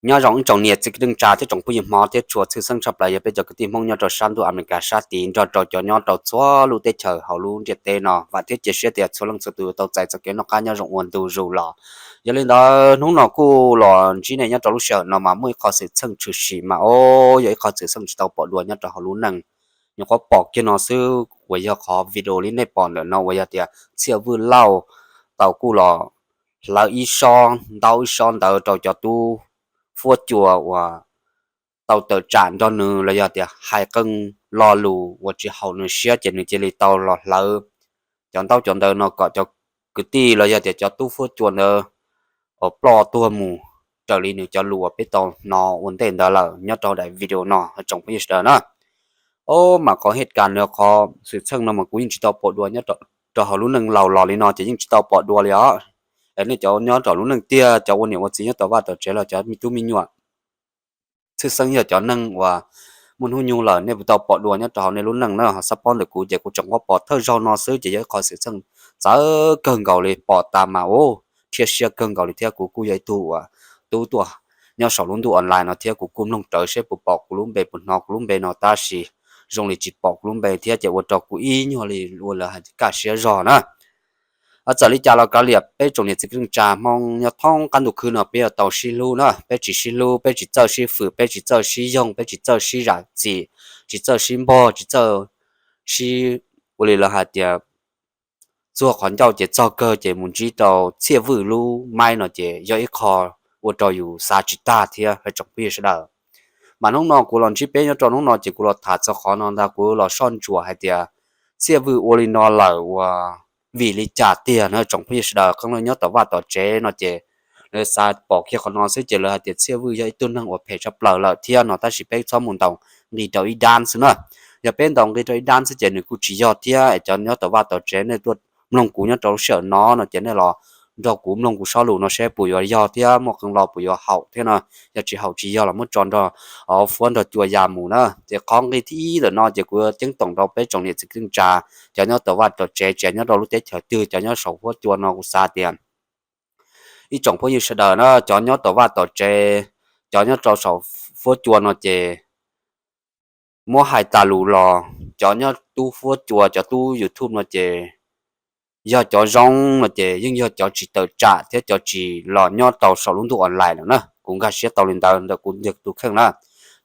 Nyob zoo ib tsoom niam txiv kwv tij neej tsa thiab tsoom phooj ywg Hmoob thiab tshua tshwj xeeb tshaj plaws yog peb cov kwv tij Hmoob nyob rau sab ntuj Amelikas sab tid nrog rau cov nyob rau txhua lub teb chaws hauv lub ntiaj teb no. Vam thiab cia siab tias txhua leej txhua tus tau txais txoj kev noj qab nyob zoo ua ntu zus los. Yog li ntawd hnub no kuj los ntsib nej nyob rau lub sij hawm no mas muaj ib qho xwm txheej tshwm sim mas o, yog ib qho xwm txheej tsis tau pom dua nyob rau hauv lub neej. Nyuam qhuav pom kiag no xwb uas yog qhov video li nej pom ntawm no uas yog tias Txhiaj Vwj Lauj tau kuj los hlawv ib sob ntaub ib sob ntawv rau cov tub fuab cua uas tau tawm tsam nrog nws los yog tias hais qee lo lus uas tsis haum nws siab ces nws cia li tau los hlawv cov ntaub cov ntawv no kom cov kwv tij los yog tias cov tub fuab cua ntawd uas ploj tuag mus raws li nws cov lus uas peb tau hnov ua ntej ntawd lawm nyob rau daim video no tsoom phooj ywg sawv daws na. Ob, mas qhov hej kas no qhov xwm txheej no mas kuv yeej tsis tau pom dua nyob rau hauv lub neej laus los li no ces yeej tsis tau pom dua li os. Nej cov nyob rau lub neej tiag cov ua niam ua txiv nyob tom vaj tom tsev los cov me tub me nyuam tshwj xeeb yog cov neeg uas muaj hnub nyoog lawm nej puas tau pom dua nyob rau hauv nej lub neej na. Ho xab pob ntawm kuv ces kuv tseem pom thawj zaug no xwb ces yog ib qho xwm txheej txawv kawg nkaus li pom tas mas u thiab siab kawg nkaus li thiab kuv kuj yog ib tug uas tub tuaj nyob saum lub ntuj online no thiab kuv kuj mloog rawv seb puas pom kuv lub npe puas hnov kuv lub npe no tab sis zoo li tsis pom kuv lub npe thiab ces ua rau kuv ib nyuag li ua lawv hais kaj siab zog na. Txawm li cas los kav liam peb tsoom niam txiv kwv tij neej tsa Hmoob nyob thoob qab ntuj khwb no peb yuav tau sib hlub na, peb tsis sib hlub peb tsis txawj sib fwm peb tsis txawj sib yoog peb tsis txawj sib zam txim, tsis txawj sib npog tsis txawj sib ua li lawv hais tias txuag qhov ncauj ces txog kawg ces mus ntsib rau Txhiaj Vwj lub maib no ces yog ib qho ua rau yus xav tsis tag thiab tsoom phooj ywg sawv daws. Mas hnub no kuv los ntsib peb nyob rau hnub no ces kuv los tham txog qhov no ntag kuv los soj ntsuam hais tias Txhiaj Vwj ua li no lawm uas vim li cas tiag na tsoom phooj ywg sawv daws. Qee leej nyob tom vaj tom tsev no ces lawv xav pom kiag qhov no xwb ces lawv hais tias Txhiaj Vwj yog ib tug neeg uas phem tshaj plaws lawm thiab no tab sis peb txhob mus ntaus nqi rau ib dab xwb na. Yog peb ntaus nqi rau ib dab xwb ces nws kuj tsis yog thiab es cov nyob tom vaj tom tsev nej tuaj mloog kuv nyob rau lub sij hawm no no ces nej los nrog kuv mloog kuv sob lus no seb puas yuav yog thiab muaj qee lo puas yuav haum thiab no. Yog tsis haum tsis yog los muab tso nrog fuab nrog cua ya mus na. Ces qhov nqi thib ib ntawm no ces kuv ceeb toom rau peb tsoom niam txiv kwv tij neej tsa, cov nyob tom vaj tom tsev tsis hais nyob rau lub teb chaws twg cov nyob saum fuab cua no kuv xav tias ib tsoom phooj ywg sawv daws na cov nyob tom vaj tom tsev, cov nyob rau saum fuab cua no ces muab hais tas lus los cov nyob tub fuab cua cov tub YouTube no ces yog cov zoo no ces yeej yog cov tsis tawm tsam thiab cov tsis los nyob rau saum lub ntuj online lawm na. Kuv nkag siab tau li ntawd ntawm kuv tus kheej na.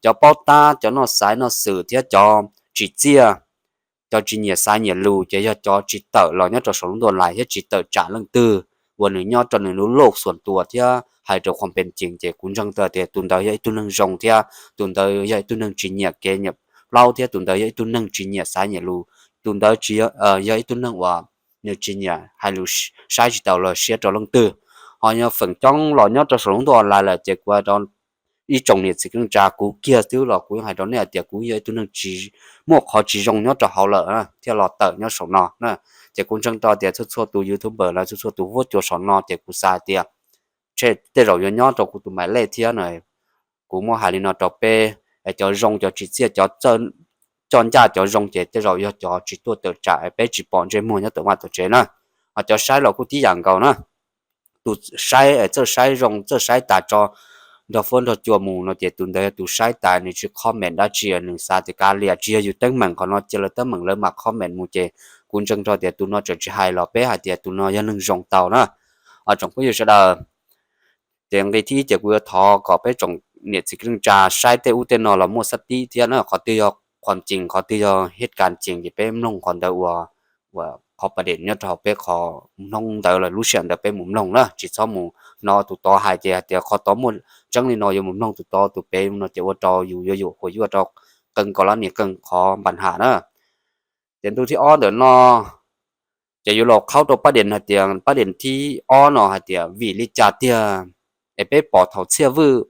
Cov paub tab cov noj xaiv noj xwm thiab cov tsis txiaj, cov tsis nyiam xaiv nyiam lus ces yog cov tsis tawm los nyob rau saum lub ntuj online thiab tsis tawm tsam leej twg uas nws nyob rau nws lub loj xuas tua thiab hais rau qhuas pes cees ces kuv ntseeg tau tias tus ntawd yog ib tug neeg zoo thiab tus ntawd yog ib tug neeg tsis nyiam kev nyiam plaub thiab tus ntawd yog ib tug neeg tsis nyiam xaiv nyiam lus, tus ntawd tsis yog ib tug neeg uas nws tsis nyiam hais lus saib tsis taus los siab rau leej twg. Ho yog feem coob los nyob rau saum lub ntuj online lawm ces kuv hais rau ib tsoom niam txiv kwv tij neej tsa kuv kiag xwb los kuv yeej hais rau nej hais tias kuv yog ib tug neeg tsis muaj qhov tsis zoo nyob rau hauv lawm thiaj los tawm nyob saum no na. Ces kuv ntseeg tau tias txhua txhua tus YouTuber los txhua txhua tus fuab cua saum no ces kuv xav tias tej zaum yuav nyob rau kuv tus maim lej thiab na. Kuv muab hais li no rau peb, cov zoo cov tsis txiaj cov coj ncaj cov zoo ces tej zaum yog cov tsis tuaj tawm tsam peb tsis pom ntsej muag nyob tom vaj tom tsev na. Ho cov saib los kuj tib yam nkaus na. Tus saib txawj saib zoo txawj saib tas tso nrog fuab nrog cua mus no ces tus ntawd yog tus saib tas nws tsis comment dab tsi nws xav tias kav liam tsis yog yus teeb meem qhov no cia lawv teeb meem lawv mam comment mus ces kuv ntseeg rau tias tus no tseem tsis hais los peb hais tias tus no yog neeg zoo tau na. Tsoom phooj ywg sawv daws, ces nqi thib ib ces kuv yuav thov kom peb tsoom niam txiv kwv tij neej tsa saib tej ub tej no los muaj xab tib thiab na. Qhov twg yog qhuas cees qhov twg yog hej kas cees ces peb mloog qhov ntawd ua, ua qhov pas dees nyob rau hauv peb qhov hnub ntawd lawm lub sij hawm ntawd peb mus mloog na tsis txhob mus hnov tus tod hais ces hais tias qhov tod muaj tseeb li no yuav mus mloog tus tod tus pem no ces ua rau yus yuav yuam huam yuav rau qee kaum lab nias qee qhov npas ham na. Ces ntu thib ob ntawm no ces yuav los qhaub rau pab dees hais tias pab dees thib ob no hais tias vim li cas tiag es peb pom thaum Txhiaj Vwj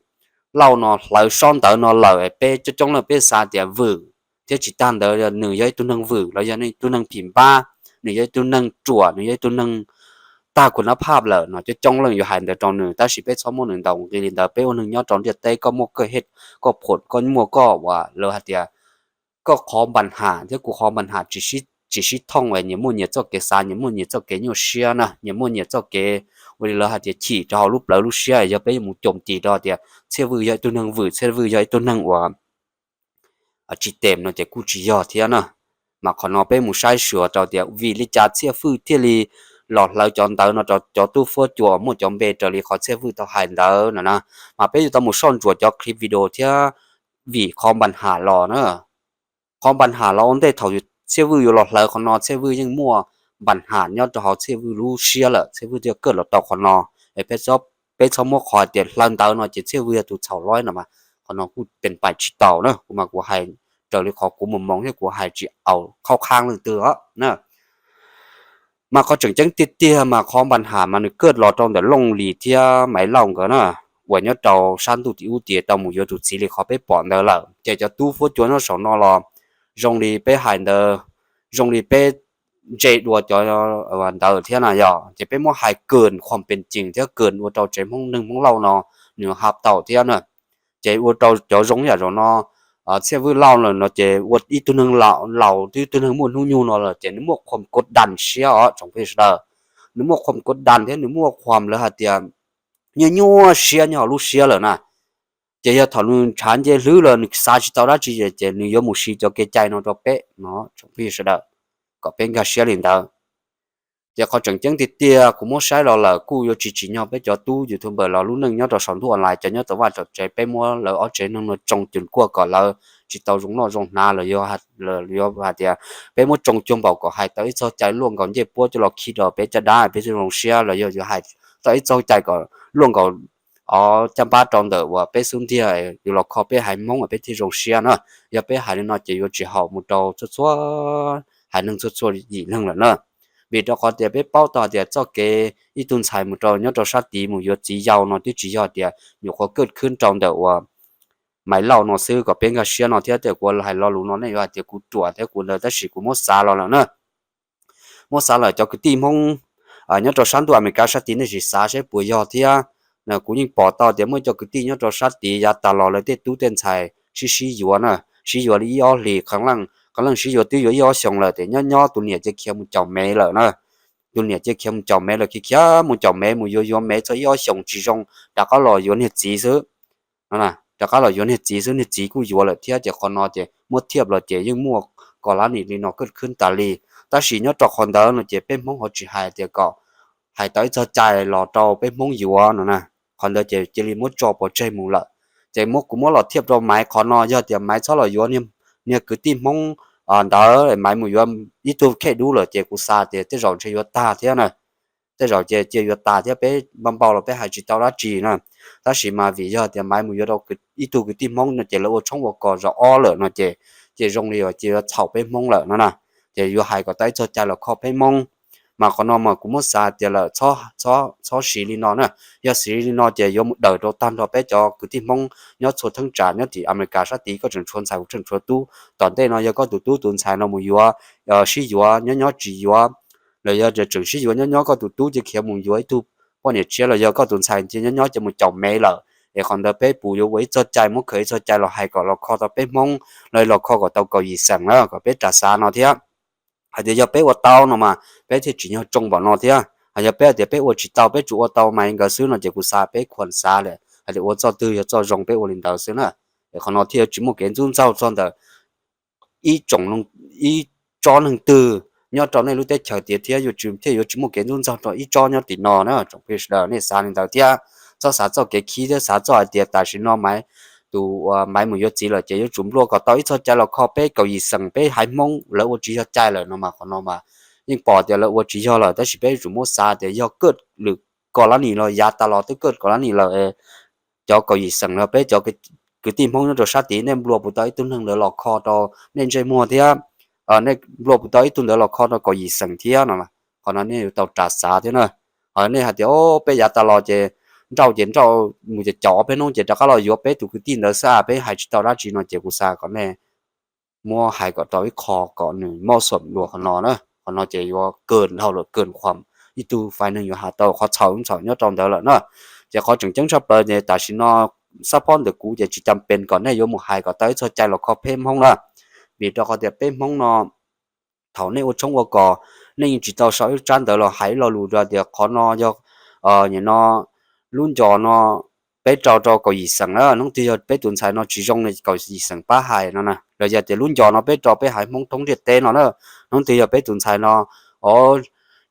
Lauj no hlawv sob ntawv no lawm es peb coob coob leej peb xav tias vwm thiab tsis tag ntawd nws yog ib tug neeg vwm los yog ib tug neeg phim npab, nws yog ib tug neeg ruam nws yog ib tug neeg tag khun nab phaj lawm no coob coob leej yuav hais ntawd rau nws tab sis peb txhob muab nws ntaus nqi li ntawd. Peb ua neeg nyob rau ntiaj teb koj muaj koj hej koj phom koj muaj koj uas lawv hais tias koj qhov npas ham thiab kuv qhov npas ham tsis sib thooj es nyias muaj nyias txoj kev xav nyias muaj nyias txoj kev nyuaj siab na nyias muaj nyias txoj kev ua li lawv hais tias chim rau hauv lub plawv lub siab, yog peb yuav mus coj tis rau tias Txhiaj Vwj yog ib tug neeg vwm, Txhiaj Vwj yog ib tug neeg uas tsis tem no ces kuj tsis yog thiab na. Mas qhov no peb mus saib xyuas rau tias vim li cas Txhiaj Vwj thiaj li los hlawv cov ntawv no rau cov tub fuab cua muaj cov npe raws li qhov Txhiaj Vwj tau hais ntawd no na. Mas peb yuav tau mus soj ntsuam cov clip video thiab, vim qhov npa ham los na, qhov npa ham los ua ntej thaum Txhiaj Vwj yuav los hlawv qhov no Txhiaj Vwj yeej muaj npa ham nyob rau hauv Txhiaj Vwj lub siab lawm, Txhiaj Vwj thiaj kawj los tau qhov no. Peb txhob muab qhov hais tias hlawv ntawv no ces Txhiaj Vwj yog tus txhaum loj no mas, qhov no kuj pes pais tsis tau na. Kuv mas kuv hais raws li qhov kuv mus moov thiab kuv hais tsis au qhab qhaab leej twg os na. Mas qhov tseem ceeb tiag tiag mas qhov npa ham mas nws kawj los rau ntawm Looj Lis thiab Maiv Lauj nkawd na, uas nyob rau sab ntuj tim ub tias tau mus yuav tus txiv li qhov peb pom ntawd lawm. Ces cov tub fuab cua nyob saum no los zoo li peb hais ntawd, zoo li peb ntse dua cov ntawd thiab na yog, ces peb muab hais kawm qhuam pes cees thiab kawm ua rau tsev Hmoob neeg Hmoob Lauj no nws hab tau thiab na. Ces ua rau cov zoo yam zaum no, Txhiaj Vwj Lauj lawm no ces ua ib tug neeg laus, ib tug neeg muaj hnub nyoog no lawm ces nws muaj qhuam kod das siab os tsoom phooj ywg sawv daws. Nws muaj qhuam kod das thiab nws muaj qhuam lawv hais tias nyuaj nyuaj siab nyob hauv lub siab lawm na. Ces yog thaum nws ntshav nce hlwb los nws xav tsis tau dab tsi ces nws yuav mus siv cov kev cai no rau peb no tsoom phooj ywg sawv daws, kom peb nkag siab li ntawd. Ces qhov tseem ceeb tiag tiag kuv muab saib los lawm kuj yuav tsis tsim nyog peb cov tub YouTuber los lub neej nyob rau saum ntuj online, cov nyob tom vaj tom tsev, peb muab lawv ob tsev neeg no tsoo cuag kuaj kom lawv tsis tau zoo noj zoo hnav los yuav hais tias peb muab tsoo cuag npaum kom hais tau ib txog cai luaj nkaus ncej puab coj los khi rau peb caj dab peb thiaj zoo siab los yog yuav hais tau ib txog cai kom luaj nkaus caj npab rau ntawm uas peb xub ntiag yuav los kho peb haiv Hmoob peb thiaj zoo siab na. Yog peb hais li no ces yuav tsis haum mus rau txhua txhua haiv neeg txhua txhua yim neeg lawm na. Vim rau qhov tias peb paub tau hais tias txoj kev ib tug ntxhais mus rau nyob rau sab tid mus yuav txiv yau no twb tsis yog tias nyuam qhuav kawj khwb rau ntawm uas Maiv Lauj no xwb kom peb nkag siab no thiab. Tej kuv hais lo lus no nej yuav hais tias kuv ruam thiab kuv ntawd tab sis kuv muab xav los lawm na. Muab xav lawm cov kwv tij Hmoob nyob rau sab ntuj Amelikas sab tid nej sim xav seb puas yog thiab. Kuv yeej pom tau tias muaj cov kwv tij nyob rau sab tid yav tas los lawv tej tub tej ntxhais sib sib yuav na, sib yuav li ib ob hlis, qee leej sib yuav twb yuav ib ob xyoos lawm ces nyob nyob tus niam cia khiav mus caum me lawm na. Tus niam cia khiav mus caum me lawm, khiav khiav mus caum me mus yuav yuav me txog ib ob xyoos tsis zoo, rov qab los yuav niag txiv xwb. Rov qab los yuav niag txiv xwb, niag txiv kuj yuav lawm thiab ces qhov no ces muab thiaj los ces yeej muaj kom lab nim li no kawj khwb tas li. Tab sis nyob rau qhov ntawd no ces peb Hmoob ho tsis hais tias kom hais tau ib txog cai los rau peb Hmoob yuav no na. Qhov ntawd ces cia li muab tso pov tseg mus lawm. Ces muab kuv muab los thiaj rau Maiv qhov no, yog tias Maiv txhob los yuav niag kwv tij Hmoob ntawd, Maiv mus yuav ib tug khej dub lawm ces kuv xav tias tej zaum ntshe yuav tag thiab na. Tej zaum ces cia yuav tas thiab, peb npau npau los peb hais tsis tau dab tsi na. Tab sis mas vim yog tias Maiv mus yuav rau ib tug kwv tij Hmoob no ces lawv ua tshoob ua kos zaum ob lawm no ces, ces zoo li cia yuav txhaum peb Hmoob lawm no na. Ces yuav hais kom tau ib txog cai los kho peb Hmoob. Mas qhov no mas kuv muab xav tias lawm txhob siv li no na. Yog siv li no ces yuav mus dawm rau tag nrho peb cov kwv tij Hmoob nyob txhua thaj tsam nyob tim Amelikas sab tid, koj tseem tshuav ntxhais kuv tseem tshuav tub. Tom ntej no yog koj tus tub tus ntxhais no mus yuav, sib yuav nyob nyob tsis yuav, los yog tseem sib yuav nyob nyob koj tus tub cia khiav mus yuav ib tug poj niam tshiab, los yog koj tus ntxhais cia nyob nyob cia mus caum me lawm, es qhov ntawd peb puas yuav ua ib txog cai, muab khaws ib txog cai los hais kom los kho tau peb Hmoob, los los kho kom tau kaum yim xeem na, kom peb rov xav no thiab. Hais tias yog peb ua tau no mas peb thiaj tsim nyog tsoo npaum no thiab. Hos yog peb hais tias peb ua tsis tau, peb tsuas ua tau Maiv nkawd xwb no ces kuv xav peb khuam xav lawm hais tias ua txoj twg yog txoj zoo peb ua li ntawd xwb na. Es qhov no thiaj yuav tsis muaj kev ntxub ntxaug txog ntawm ib tsoom, ib tsob neeg twg nyob rau nej lub teb chaws tias thiab yuav tsis, thiaj yuav tsis muaj kev ntxub ntxaug rau ib tsob nyob tim no na tsoom phooj ywg sawv daws, nej xav li ntawd thiab. Txhob xav txoj kev khib thiab xav txoj hais tias tam sim no Maiv, tus uas Maiv mus yuav txiv lawm ces yuav tsum nplua kom tau ib txog cai los kho peb kaum yim xeem peb haiv Hmoob, lawv ua tsis yog cai lawm no mas qhov no mas yeej pom tias lawv ua tsis yog lawm, tab sis peb yuav tsum muab xav tias yog kawj lwm kom lab nim los yav tas los twb kawj kom lab nim lawm, cov kaum yim xeem no peb cov kwv tij Hmoob nyob rau sab tid nej nplua puas tau ib tug neeg ntawd los kho rau nej ntsej muag thiab, nej nplua puas tau ib tug ntawd los kho rau kaum yim xeem thiab no. Qhov no nej yuav tau rov xav thiab na. Hos nej hais tias o peb yav tas los ces nrauj ces nrauj mus ces caum ob peb hnub ces rov qab los yuav peb tus kwv tij ntawd xwb, peb hais tsis tau dab tsi no ces kuv xav kom nej muab hais kom tau ib qho kom nws mob xuam dua qhov no na. Qhov no ces yuav kawg dhau lawm, kawg qhuam ib tug faiv neeg yuav hais tau qhov txhaum txhaum nyob rau ntawd lawm na. Ces qhov tseem ceeb tshaj plaws ces tam sim no xab phob ntawm kuv ces tsis cam pes kom nej yuav mus hais kom tau ib txog cai los kho peb Hmoob na. Vim rau qhov tias peb Hmoob no thaum nej ua tshoob ua kos, nej yeej tsis tau sau ib tsab ntawv los hais ib lo lus rau tias qhov no yog nim no lub nco no peb rau rau kaum yim xeem na, hnub twg yog peb tus ntxhais no tsis zoo no kaum yim xeem pab hais no na, los yog tias lub nco no peb rau peb haiv Hmoob thoob ntiaj teb no na, hnub twg yog peb tus ntxhais no o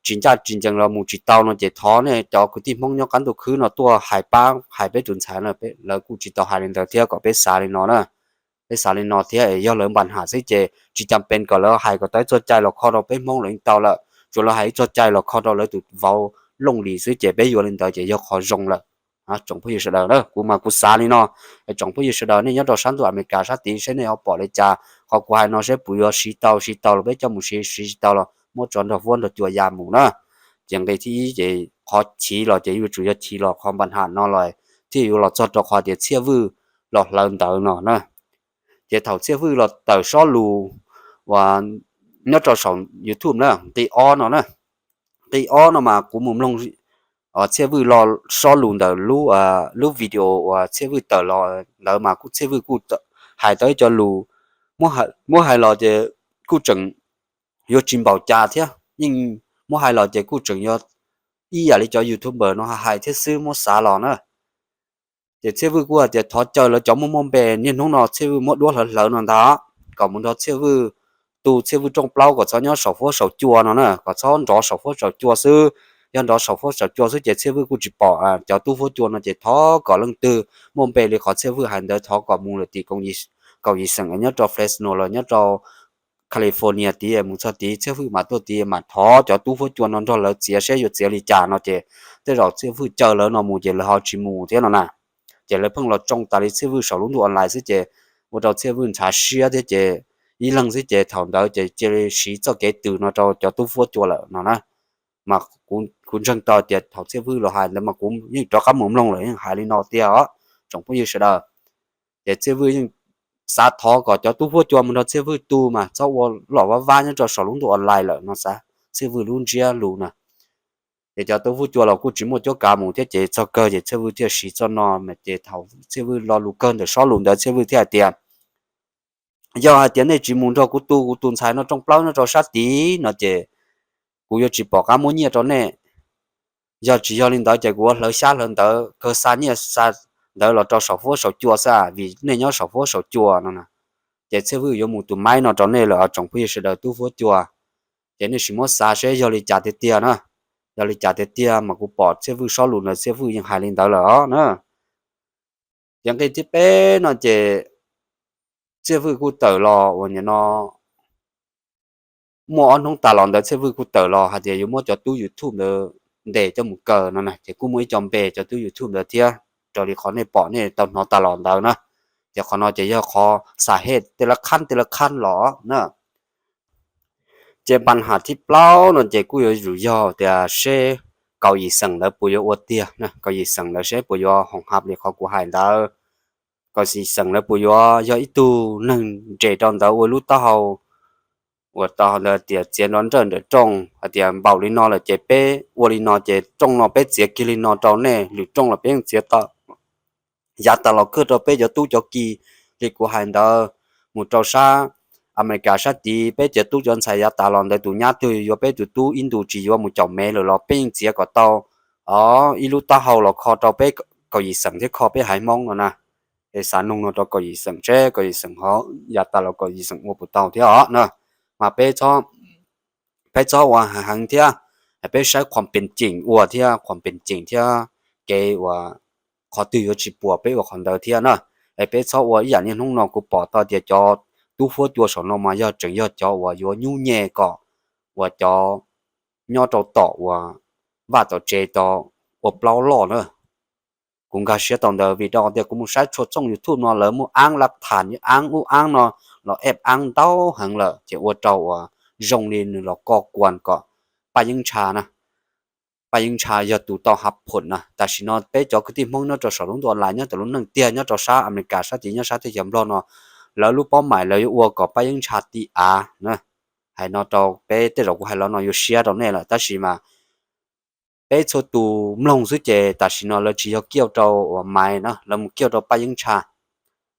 tsis ncaj tsis ncees los mus tsis tau no ces thov nej cov kwv tij Hmoob nyob qab ntuj khwb no tuaj hais pab hais peb tus ntxhais no, lawv kuj tsis tau hais li ntawd thiab kom peb xav li no na. Peb xav li no thiab yog lawv npam ham xwb ces tsis cas pes kom lawv hais kom tau ib txoj cai los kho rau peb Hmoob los yeej tau lawm, tsuas lawv hais ib txoj cai los kho rau lawv tus vauv Looj Lis xwb ces peb yuav li ntawd ces yog qhov zoo lawm. Tsoom phooj ywg sawv daws na, kuv mas kuv xav li no, tsoom phooj ywg sawv daws nej nyob rau sab ntuj Amelikas sab tid seb nej ho pom li cas, qhov kuv hais no seb puas yuav siv tau, siv tau los peb coj mus siv, siv tsis tau los muab tso nrog huab nrog cua ya mus na. Ces nqe thib ib ces qhov chiv los ces yuav tsum yog chiv los qhov npam ham no los thiaj yuav los txog rau qhov tias Txhiaj Vwj los hlawv ntawv no na. Ces thaum Txhiaj Vwj los tawm sob lus uas nyob rau saum YouTube na, nqi ob no na, nqi ob no mas kuv mus mloog Txhiaj Vwj los sob lus ntawm lub video uas Txhiaj Vwj tawm los ntawd mas kuj Txhiaj Vwj kuj hais tau ib co lus, muab hais los ces kuj tseem yuav tsis npaum cas thiab, yeej muab hais los ces kuj tseem yog ib yam li cov YouTuber no hais thiab xwb muab xav los na. Ces Txhiaj Vwj kuj hais tias thov caw lawv cov muaj muaj npe niaj hnub no Txhiaj Vwj muab duab hlawv hlawv no ntag, kom mus nrog Txhiaj Vwj tu Txhiaj Vwj rooj plaub kom txhob nyob saum huab saum cua no na, kom txhob nrov saum huab saum cua xwb. Yog nrov saum huab saum cua xwb ces Txhiaj Vwj kuj tsis pom cov tub huab cua no ces thov kom leej twg muaj npe li qhov Txhiaj Vwj hais ntawd thov kom mus lawm tim kaum yim xeem nyob rau Fresno los nyob rau California tid mus txog tid Txhiaj Vwj mam tuaj tid mam thov cov tub huab cua no nrog lawv txiav seb yuav txiav li cas no ces tej zaum Txhiaj Vwj caw lawv no mus ces lawv ho tsis mus thiab no na. Ces lawv pheej los tsoo tas li Txhiaj Vwj saum lub ntuj online xwb ces ua rau Txhiaj Vwj ntshav siab thiab ces ib leeg xwb ces thaum ntawd ces cia li siv txoj kev twm no rau cov tub huab cua lawm no na. Mas kuv ntseeg tau tias thaum Txhiaj Vwj los hais ntawd mas kuv yeej rov qab mus mloog lawm yeej hais li no tiag os, tsoom phooj ywg sawv daws. Ces Txhiaj Vwj yeej xav thov kom cov tub huab cua mus nrog Txhiaj Vwj tu mas txhob ua loj vab vab nyob rau saum lub ntuj online lawm no xav Txhiaj Vwj lub ntsiab lus na. Ces cov tub huab cua los kuj tsis muaj cuab kav mus thiab ces txog kawg ces Txhiaj Vwj thiaj siv txoj no mas ces thaum Txhiaj Vwj lo lus kawg ntawm sob lus ntawd Txhiaj Vwj thiaj hais tias yog hais tias nej tsis mus nrog kuv tu kuv tus ntxhais no rooj plaub nyob rau sab tid no ces kuv yuav tsis pom qab muab nyiaj rau nej. Yog tsis yog li ntawd ces kuv yuav hlawv xyab hlawv ntawv kawg xa nyiaj xa ntawv los rau saum huab saum cua xwb vim nej nyob saum huab saum cua no na. Ces Txhiaj Vwj yuav mus tus maib no rau nej lawm tsoom phooj ywg sawv daws tub huab cua. Ces nej sim muab xav seb yog li cas tiag tiag na. Yog li cas tiag tiag mas kuv pom Txhiaj Vwj sob lus ntawd Txhiaj Vwj yeej hais li ntawd lawm os na. Ces nqe thib peb no ces Txhiaj Vwj kuj tawm los uas nim no muaj ob hnub tas los ntawd Txhiaj Vwj kuj tawm los hais tias yuav muab cov tub YouTube ntawd ntes coj mus kaw no na ces kuj muaj ib co npe cov tub YouTube ntawd thiab raws li qhov nej pom nej tau hnov tas los ntawd na. Ces qhov no ces yog qhov xa hej tej lab qhab tej lab qhab los na. Ces npa ham thib plaub no ces kuj yuav tsum yog tias seb kaum yim xeem ntawd puas yuav ua tiag, kaum yim xeem ntawd seb puas yuav hoom hab li qhov kuv hais ntawd. Kaum yim xeem ntawd puas yuav yog ib tug neeg nres rau ntawd ua lub taub hau uas tau ntawd tias txiav nrov nrawj ntawm rooj hais tias npaum li no lawm ces peb ua li no ces rooj no peb txiav kiag li no rau nej, lwm rooj los peb yeej txiav tau. Yav tas los kawg rau peb cov tub cov ki li kuv hais ntawd, mus rau sab Amelikas sab tid peb cov tub cov ntxhais yav tas los ntawd tus nyab twg yuav peb tus tub ib ntus tsis yuav mus caum mev lawm los peb yeej txiav kom tau ib lub taub hau los kho rau peb kaum yim xeem thiab kho peb haiv Hmoob no na. Es xav noog no rau kaum yim xeem seb kaum yim xeem ho yav tas los kaum yim xeem ua puas tau thiab os na. Mas peb txhob ua heev thiab, peb saib qhuas pees ceem ua thiab, qhuas pees ceem thiab kev uas qhov twg yuav tsis puas peb ua qhov ntawd thiab na. Es peb txhob ua ib yam niaj hnub no kuv pom tau tias cov tub huab cua saum no mas yog tseem yog cov uas yuav nyuj nyem kom uas cov nyob rau tom uas vaj tom tsev tau ua plaub loj na. Kuv nkag siab tau ntawd vim rau qhov tias kuv mus saib txhua txooj YouTube no lawv muaj aab lab tham aab ub aab no los eb aab ntau heev lawm ces ua rau uas zoo li nws los koj kuas kom Paj Yeeb Ntsha na. Paj Yeeb Ntsha yog tus tau hav phoom na. Tam sim no peb cov kwv tij Hmoob nyob rau saum lub ntuj online nyob rau lub neej tiag nyob rau sab Amelikas sab tid nyob sab teb chaws Nplog no, lawv lub paub mais lawv yuav ua kom Paj Yeeb Ntsha ti av na. Hais no rau peb tej zaum kuv hais los no yuav siab rau nej lawm tab sis mas peb txhua tus mloog xwb ces tam sim no lawv tsis yog kiaj rau uas maiv na, lawv mus kiaj rau Paj Yeeb Ntsha.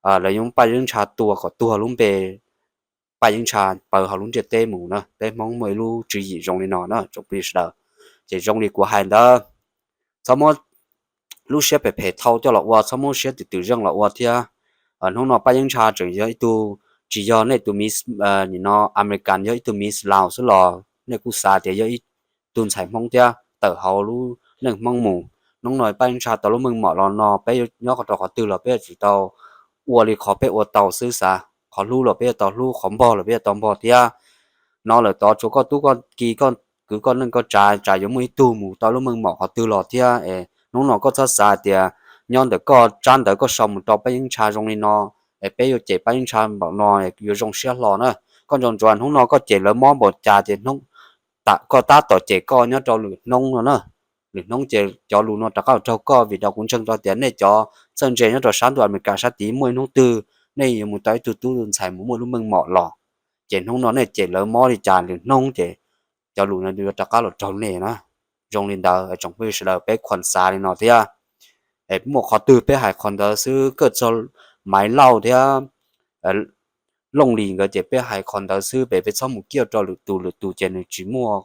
Lawv yuav muab Paj Yeeb Ntsha tua kom tuag lub npe Paj Yeeb Ntsha pawv hauv lub ntiaj teb mus na. Peb Hmoob muaj ib lub tswv yim zoo li no na tsoom phooj ywg sawv daws. Ces zoo li kuv hais ntawd, txhob muab lub siab phem phem thau coj los ua, txhob muab siab twm twm zeej los ua thiab. Hnub no Paj Yeeb Ntsha tseem yog ib tug, tsis yog nej tus Miss, nim no American, yog ib tug Miss Laos xwb los nej kuj xav tias yog ib tug ntxhais Hmoob thiab tawm hauv lub neej Hmoob mus. Hnub no Paj Yeeb Ntsha tau lub meej mom los no peb nyob qhov rau qhov twg los peb yuav tsum tau ua li qhov peb ua tau xwb xav. Qhov hlub los peb yuav tau hlub, qhov npog los peb yuav tau npog thiab. No lawm tod tshuav koj tub koj ki, koj kwv koj neej koj tsav, tsam yuav muaj ib tug mus tau lub meej mom qhov twg los thiab. Es hnub no koj txhob xav tias nyob ntawm koj tsab ntawv koj sau mus rau Paj Yeeb Ntsha zoo li no, es peb yuav cem Paj Yeeb Ntsha npaum no yuav zoo siab hlo na. Koj ntsoov ntsoov hnub no koj cem lawv mob npaum cas ces koj tab tom cem koj nyob rau lwm hnub no na. Lwm hnub ces cov lus no rov qab los raug koj, vim rau kuv ntseeg rau tias nej cov txawj ntse nyob rau sab ntuj Amelikas sab tid muaj ib hnub twg nej yuav mus tau ib tug tub ntxhais mus muaj lub meej mom los, ces hnub no nej cem lawv mob li cas lwm hnub ces cov lus no yuav rov qab los raug nej na. Zoo li ntawd tsoom phooj ywg sawv daws peb khuam xav li no thiab. Muaj qhov twg peb hais qhov ntawd xwb, koj txog Maiv Lauj thiab Looj Lis nkawd ces peb hais qhov ntawd xwb, peb peb txhob mus kiaj rau lwm tus, lwm tus ces nws tsis muaj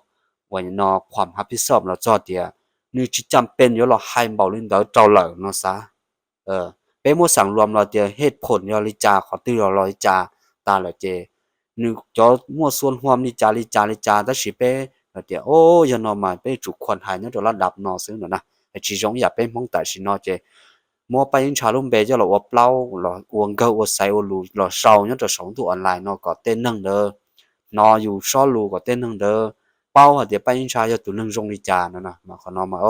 uas no khuam hab pib xoj los txog tias nws tsis cam pes yuav los hais npaum li ntawd rau lawm no xav. Peb muab xaam luam los tias hej phoom yog li cas, qhov twg los los li cas tas lawm ces nws cov muaj xuas huam li cas li cas li cas, tab sis peb tias o, yog no mas peb yuav tsum khuam hais nyob rau lab dab no xwb no na. Tsis zoo ib yam peb Hmoob tam sim no ces muab Paj Yeeb Ntsha lub npe coj los ua plaub los ua nkawg ua xaiv ua lus los sau nyob rau saum ntuj online no kom tej neeg ntawd hnov yus sob lus, kom tej neeg ntawd paub hais tias Paj Yeeb Ntsha yog tus neeg zoo li cas no na. Mas qhov no mas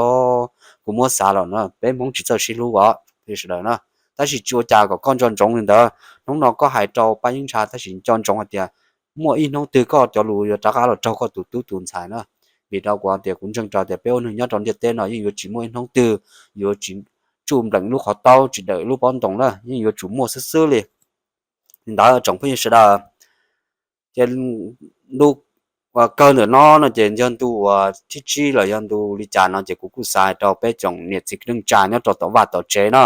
kuv muab xav los na, peb Hmoob tsis txawj sib hlub os sawv daws na. Tab sis tsis ua cas, kom koj nco ntsoov li ntawd. Hnub no koj hais rau Paj Yeeb Ntsha tab sis nco ntsoov hais tias muaj ib hnub twg koj cov lus yuav rov qab los raug koj tus tub tus ntxhais na. Vim rau kuv tias kuv ntseeg rau tias peb ua neeg nyob rau ntiaj teb no yeej yuav tsis muaj ib hnub twg yuav tsis tsuj npleem lub qhov taub tsis dawm lub pob ntoos na, yeej yuav tsum muaj xwb xwb li. Li ntawd tsoom phooj ywg sawv daws, ces ntu kawg ntawm no no ces yog ntu uas thib tsib los yog ntu li cas no ces kuv kuj xav hais rau peb tsoom niam txiv neej tsa nyob rau tom vaj tom tsev no,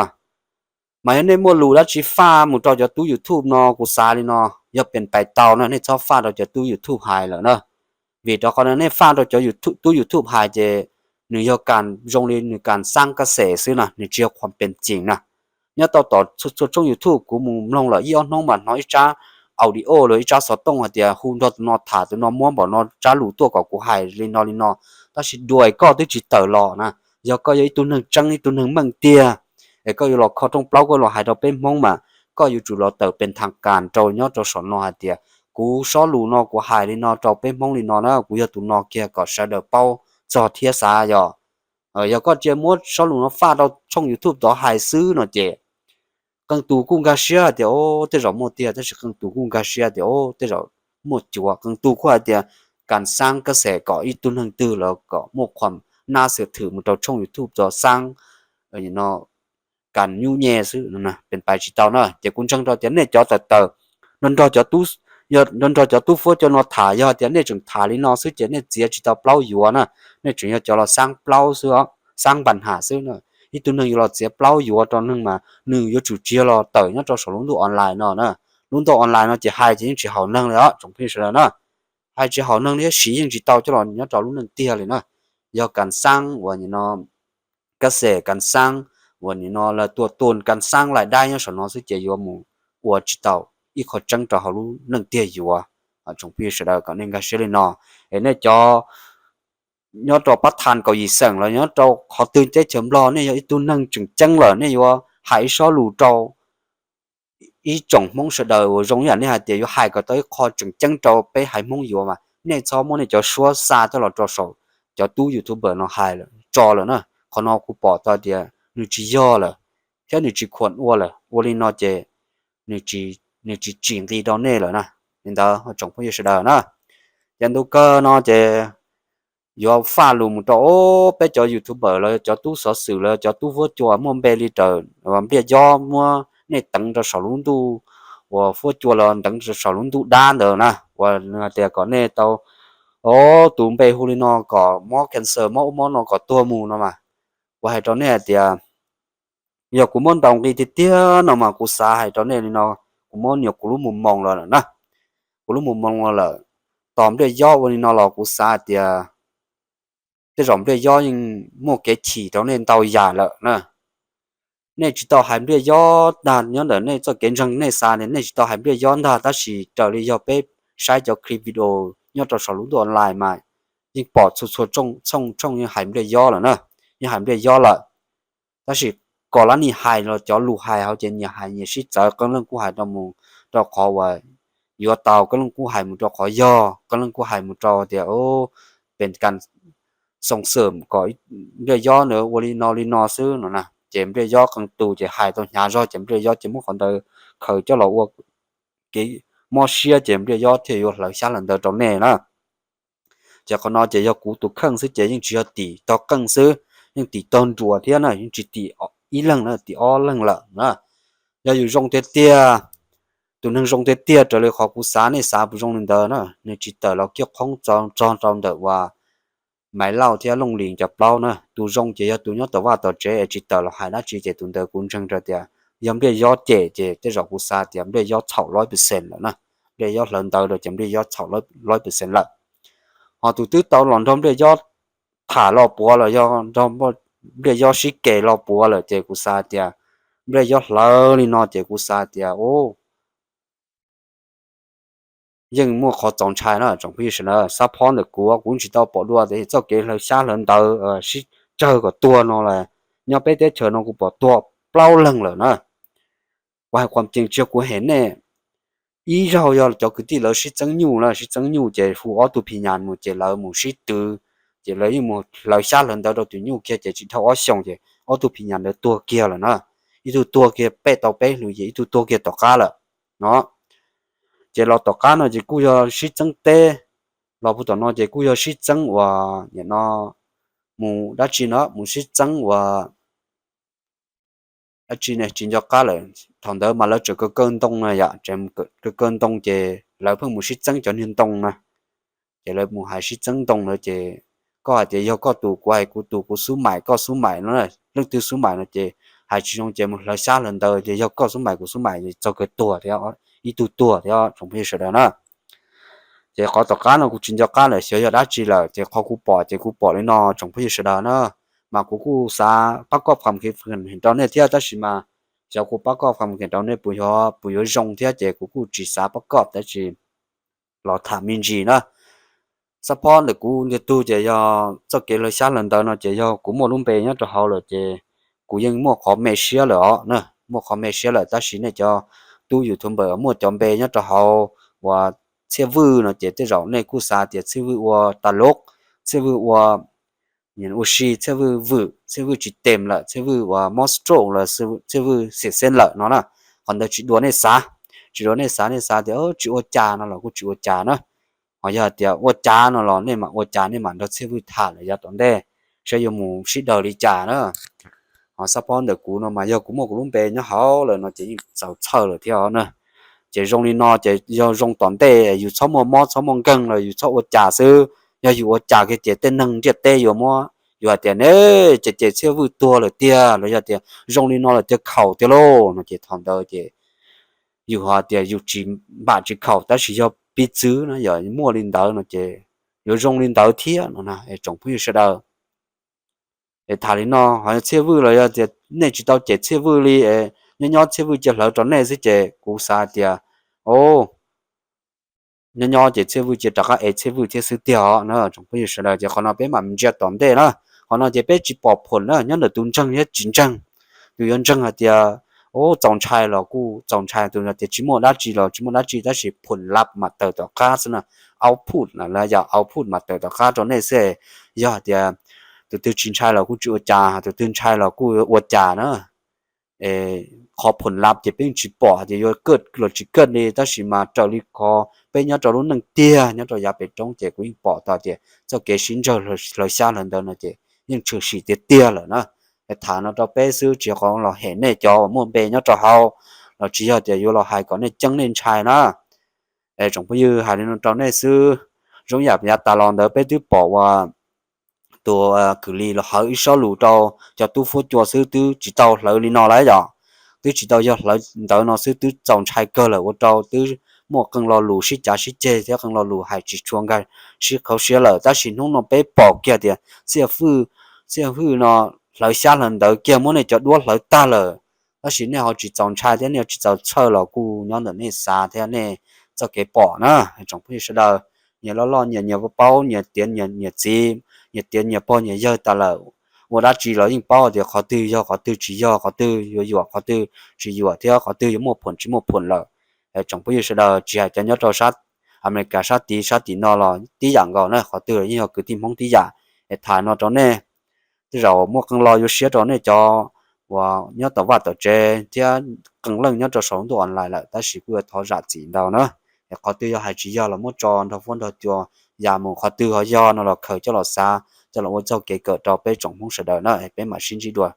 mas yog nej muaj lus dab tsi faj mus rau cov tub YouTube no, kuv xav li no, yog pes pais tau na nej txhob faj rau cov tub YouTube hais lawm na. Vim rau qhov nej faj rau cov tub YouTube hais ces nws yog kas zoo li nws kas xaab kab xes xwb na, nws tsis yog khuam pes ceem na. Nyob tau tom txhua tshooj YouTube kuv mus mloog lawm ib ob hnub mas hnov ib tsab audio los ib tsab xov tooj hais tias hu nrog tus no tham, tus no muab npaum no tsab lus tuaj kom kuv hais li no li no, tab sis dua es koj twb tsis tawm los na. Yog koj yog ib tug neeg tseeb ib tug neeg meej tiag es koj yuav los kho rooj plaub koj los hais rau peb Hmoob mas koj yuav tsum los tawm pes thav kas rau nyob rau saum no hais tias kuv sob lus no kuv hais li no rau peb Hmoob li no na, kuv yog tus no kiag kom sawv daws paub txog thiab xav yog. Yog koj cia muab sob lus no faj rau tshooj YouTube tod hais xwb no ces qee tus kuj nkag siab hais tias o, tej zaum muaj tiag, tab sis qee tus kuj nkag siab tias o, tej zaum muaj cuav, qee tus kuj hais tias kas xaab kab xes kom ib tug neeg twg los kom muaj khuam nab xwm thwm mus rau tshooj YouTube tod xaab no kas nyuj nyej xwb, pes pais tsis tau na. Ces kuv ntseeg rau tias nej cov tawm tawm nrog nrog cov tub, yog nrog nrog cov tub Fuab Cua no tham, yog tias nej tseem tham li no xwb ces nej txiav tsis tau plaub yuav na, nej tseem yog cov los xaab plaub xwb, xaab npas nham xwb na. Ib tug neeg yuav los txiav plaub yuav rau neeg mas nws yuav tsum tsis yog los tawm nyob rau saum lub ntuj online no na. Lub ntuj online no ces hais ces yeej tsis haum neeg li os tsoom phooj ywg sawv daws na. Hais tsis haum neeg li, siv yeej tsis tau coj los nyob rau lub neej tiag li na. Yog kas xaab uas nim no, kab xes kas xaab uas nim no lawv tua tua kas xaab lais daib nyob saum no xwb ces yuav mus ua tsis tau ib qho tseeb rau hauv lub neej tiag yuav. Tsoom phooj ywg sawv daws kom nej nkag siab li no. Es nej cov nyob rau pab thas kaum yim xeem los nyob rau qhov twg teb chaws Nplog, nej yog ib tug neeg tseem ceeb lawm nej yuav hais ib sob lus rau ib tsoom Hmoob sawv daws uas zoo ib yam nej hais tias yuav hais kom tau ib qho tseem ceeb rau peb haiv Hmoob yuav mas nej txhob muab nej cov suab xa coj los rau saum cov tub YouTuber no hais lawm tso lawm na. Qhov no kuv pom tau tias nws tsis yog lawm thiab nws tsis khuam ua lawm. Ua li no ces nws tsis tsim nqi rau nej lawm na. Li ntawd tsoom phooj ywg sawv daws na, ces ntu kawg no ces yuav faj lus mus rau peb cov YouTuber los cov tub xov xwm los cov tub Fuab Cua muaj npe li raws Npliaj Yob muab nej teev rau saum lub ntuj uas Fuab Cua los nteev rau saum lub ntuj dab ntawd na, uas nws hais tias kom nej tau, o, tus npe hu li no kom mob cancer mob ub mob no kom tuag mus no mas. Kuv hais rau nej hais tias yog kuv muab ntaus nqi tiag tiag no mas kuv xav hais rau nej li no, kuv muab nias kuv lub mus moos los lawm na. Kuv lub mus moos los lawm, tos Npliaj Yob ua li no los kuv xav hais tias tej zaum Npliaj Yob yeej muaj kev chim rau nej ntau yam lawm na. Nej tsis tau hais Npliaj Yob ntag, nyob ntawm nej txoj kev ntseeg nej xav tias nej tsis tau hais Npliaj Yob ntag, tab sis raws li yog peb saib cov clip video nyob rau saum lub ntuj online mas yeej pom txhua txhua tshooj tshooj yeej hais Npliaj Yob lawm na, yeej hais Npliaj Yob lawm. Tab sis kom lab nim hais los cov lus hais hauv ces nyias hais nyias sib txawv, qee leej kuj hais rau mus rau qhov uas yuav tau, qee leej kuj hais mus rau qhov yog, qee leej kuj hais mus rau tias pes kas xoo xwm kom Npliaj Yob ntawd ua li no li no xwb no na. Ces Npliaj Yob qee tus ces hais tau hnyav zog ces Npliaj Yob ces muab qhov ntawd khaws coj los ua kev mob siab ces Npliaj Yob thiaj yuav hlawv xyab hlawv ntawv rau nej na. Ces qhov no ces yog kuv tus kheej xwb ces yeej tsis yog tim tog qeej xwb, yeej tim tog nruas thiab na, yeej tsis tim ib leeg na, tim ob leeg lawm na. Yog yus zoo tiag tiag, tus neeg zoo tiag tiag raws li qhov kuv xav, nej xav puas zoo li ntawd na, nws tsis tawm los kiaj qhoob txog rau ntawm uas Maiv Lauj thiab Looj Lis cov plaub na. Tus zoo ces yog tus nyob tom vaj tom tsev es tsis tawm los hais dab tsi ces tus ntawd kuv ntseeg rau tias yog Npliaj Yob cem ces tej zaum kuv xav tias Npliaj Yob txhaum lawm percent lawm na, Npliaj Yob hlawv ntawv rau ces Npliaj Yob txhaum lawm percent lawm. Ho tus twb tau los nrog Npliaj Yob tham los puav los yog nrog Npliaj Yob sib ke los puav lawm ces kuv xav tias Npliaj Yob hlawv li no ces kuv xav tias yeej muaj qhov txaus ntshai na tsoom phooj ywg sawv daws. Xab phob ntawm kuv, kuv tsis tau pom dua tias txoj kev hlawv xyab hlawv ntawv sib tsawg kom tuag no las, nyob peb teb chaws no kuv pom tuag plaub leeg lawm na. Kuv hais qhuam cees tsis yog kuv hem nej, ib zaug yog cov kwv tij lawv sib txeeb nyuj na, sib txeeb nyuj ces hu ob tug phis nyas mus ces lawv mus sib twv, ces lawv yeej mus hlawv xyab hlawv ntawv rau tus nyuj kiag ces tsis dhau ob xyoos ces ob tug phis nyas ntawd tuag kiag lawm na. Ib tug tuag kiag peb tau peb hlis ces ib tug tuag kiag tom qab lawm no. Ces los tom qab no ces kuj yog sib txeeb teb, los puag tom no ces kuj yog sib txeeb uas nim no mus dab tsi no, mus sib txeeb uas dab tsi ne tsis nco qab lawm. Thaum ntawd mas lawv tseem kaw kaw ntoo na yom, tseem kaw kaw ntoo ces lawv pheej mus sib txeeb cov niag ntoo na. Ces lawv mus hais sib txeeb ntoo na ces koj hais tias yog koj tus, kuv hais kuv tus, kuv xub maim koj xub maim no, leej twg xub maim no ces hais tsis zoo ces mus hlawv xyab hlawv ntawv ces yog koj xub maim kuv xub maim ces txog kawg tuag thiab, ib tug tuag thiab tsoom phooj ywg sawv daws na. Ces qhov tom qab no kuv tsis nco qab lawm xyov yog dab tsi lawm, ces qhov kuv pom ces kuv pom li no tsoom phooj ywg sawv daws na. Mas kuv kuj xav pab koj fam kheev rau nej thiab tab sis mas xyov kuv pab koj fam kheev rau nej puas yuav, puas yuav zoo thiab ces kuv kuj tsis xav pab koj tab sis los tham me ntsis na. Xab phob ntawm kuv ntiag tug ces yog txoj kev hlawv xyab hlawv ntawv no ces yog kuv muaj lub npe nyob rau hauv lawm ces kuv yeej muaj qhov me siab lawm os na, muaj qhov me siab lawm tab sis nej cov tub YouTube muaj cov npe nyob rau hauv uas Txhiaj Vwj no ces tej zaum nej kuj xav tias Txhiaj Vwj ua tas lub, Txhiaj Vwj ua ua si, Txhiaj Vwj vwm, Txhiaj Vwj tsis tem lawm, Txhiaj Vwj uas mob stroke lawm, Txhiaj Vwj xim xeeb lawm no na. Qhov ntawd tsis dua nej xav, tsis dua nej xav, nej xav tias tsis ua cas no los kuj tsis ua cas na. Ho yog tias ua cas no los nej mam ua cas, nej mam nrog Txhiaj Vwj tham lawm yav tom ntej saib yuav mus sib daws li cas na. Ho xab phob ntawm kuv no mas yog kuv muaj kuv lub npe nyob hauv lawm no ces yeej txaus txhawj lawm thiab os na. Ces zoo li no ces yog zoo tom ntej yus txhob muaj mob txhob muaj nkeeg los yus txhob ua cas xwb. Yog yus ua cas kiag ces tej neeg ntiaj teb yuav muab, yus hais tias ne, ces ces Txhiaj Vwj tuag lawm tiag los yog tias zoo li no lawm tiag, khaum tiag lauj no ces thaum ntawd ces yus hais tias yus tsis npam tsis khaum tab sis yog piv txwv no yog muaj li ntawd no ces yuav zoo li ntawd thiab no na tsoom phooj ywg sawv daws. Es tham li no ho Txhiaj Vwj los yog tias nej tsis tau cem Txhiaj Vwj li, nyob nyob Txhiaj Vwj cia hlawv rau nej xwb ces kuv xav tias o, nyob nyob ces Txhiaj Vwj cia rov qab ev Txhiaj Vwj thiab xwb tiag os na tsoom phooj ywg sawv daws. Ces qhov no peb mam ntsia tom ntej na. Qhov no ces peb tsis pom phom na, nyob ntawm tus ntseeg thiab tsis ntseeg. Tus yuav ntseeg hais tias o, txaus ntshai los kuj txaus ntshai, tus tias tsis muaj dab tsi los tsis muaj dab tsi tab sis phom lab mas tawm tom qab xwb na. Output na, lawv yog output mas tawm tom qab rau nej xwb. Yog hais tias tus twg tsis ntshai los kuj tsis ua cas, tus twg ntshai los kuj ua cas na. Qhov phom lab ces peb yeej tsis pom hais tias yuav kaj los tsis kaj li tab sis mas raws li qhov peb nyob rau lub neej tiag nyob rau yav pem roob ces kuv yeej pom tau tias txoj kev sib ntsawg hlawv xyab hlawv ntawv no ces yeej tshwm sim tiag tiag lawm na. Tham no rau peb xwb tsis yog qhov los hem nej cov uas muaj npe nyob rau hauv, los tsis yog tias yuav los hais kom nej ceeb nej ntshai na. Es tsoom phooj ywg, hais li no rau nej xwb. Zoo yam yav tas los ntawd peb twb pom uas tus kwv Lis los hawv ib sob lus rau cov tub fuab cua xwb, twb tsis tau hlawv li no lawm yom. Twb tsis tau yog hlawv ntawv no xwb twb txaus ntshai kawg lawm, ua rau twb muaj qee lo lus sib cav sib ceg thiab qee lo lus hais tsis tshua nkag siab khauv siab lawm. Tab sis hnub no peb pom kiag tias xib hwb no hlawv xyab hlawv ntawv kiag muab nej cov duab hlawv tag lawm, tab sis nej ho tsis txaus ntshai thiab nej tsis txaus txhawj los kuj nyob ntawm nej xav thiab nej txoj kev pom na. Tsoom phooj ywg sawv daws, nyias loj loj nyias nyias paub paub, nyias tiav nyias txiv, nyias tiav nyias pog nyias yawg tas lawm, ua dab tsi los yeej paub tias qhov twg yog qhov twg tsis yog, qhov twg yuav yuam qhov twg tsis yuam thiab qhov twg yuav muaj phuam tsis muaj phuam lawm. Tsoom phooj ywg sawv daws, tsis hais cov nyob rau sab Amelikas sab tid sab tim no los tib yam nkaus na, qhov twg los yeej yog kwv tij Hmoob tib yam. Es tham no rau nej, tej zaum muaj qee lo yuav siab rau nej cov uas nyob tom vaj tom tsev thiab qee leej nyob rau saum lub ntuj online lawm, tab sis kuj yuav thov zam txim ntau na. Es qhov twg yog hais tsis yog los muab tso nrog fuab nrog cua, yam mus qhov twg ho yog no los khaws coj los xav coj los ua txoj kev kawm rau peb tsoom Hmoob sawv daws na. Peb mam sib ntsib dua,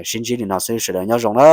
sib ntsib li no xwb, sawv daws nyob zoo na.